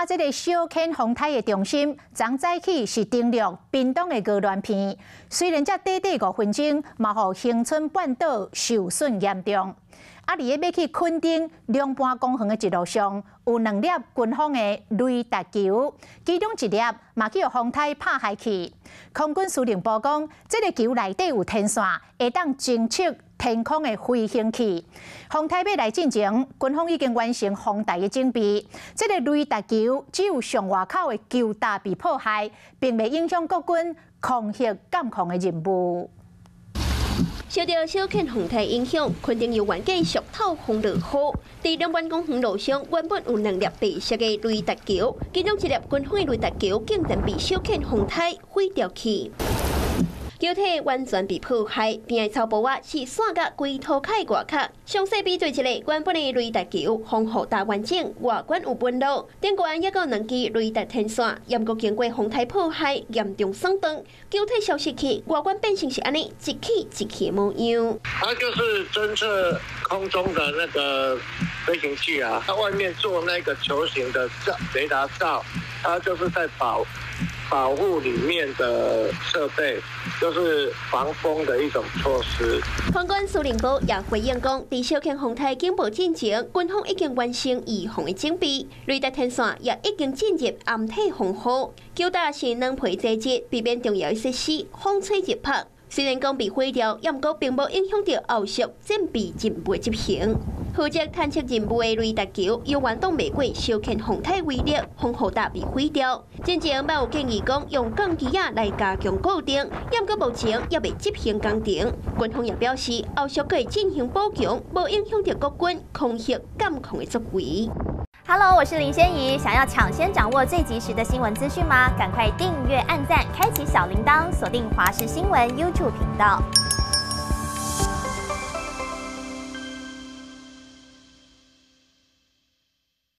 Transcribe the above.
這个小犬風颱的中心，昨早起是登陸屏東的鵝鑾鼻。雖然才短短5分鐘，嘛予恆春半島受損嚴重。啊，佇咧欲去墾丁龍盤公園的一路上，有兩粒軍方的雷達球，其中一粒嘛去予風颱拍害去。空軍司令部講，這个球內底有天線，會當偵測天空的飛行器。風颱欲來進前，軍方已經完成防台的準備。這个雷達球只有上外口的球罩被破壞，並袂影響國軍空域監控的任務。受著小犬風颱影響，墾丁猶原繼續透風落雨。佇龍盤公園路上，原本有兩粒白色的雷達球，其中一粒軍方的雷達球竟然被小犬風颱毀掉去。球體完全被破壞，邊的草埔仔是散甲規塗跤外殼。詳細比對一下，原本的雷達球防護罩完整，外觀有紋路，頂懸猶閣有兩支雷達天線，毋過經過風颱破壞，嚴重損斷，球體消失去，外觀變成是按呢一起一起的模樣。它就是偵測空中的那個飛行器啊，它外面做那個球形的罩雷達罩，它就是在保護裡面的設備，就是防風的一種措施。空軍司令部也回應講，佇小犬風颱警報進前，軍方已經完成預防的準備，雷達天線也已經進入掩體防護。球罩是軟皮材質，避免重要設施風吹日拍。雖然講被毀掉，毋過並無影響著後續戰備任務執行。負責探測任務的雷達球，猶原擋袂過小犬風颱威力，防護罩被毀掉。進前嘛有建議講用鋼枝仔來加強固定，毋過目前猶未執行工程。軍方也表示，後續會進行補強，無影響著國軍空域監控的作為。 Hello，我是林仙怡，想要搶先掌握最及時的新聞資訊嗎？趕快訂閱、按讚、開啟小鈴鐺，鎖定華視新聞 YouTube 頻道。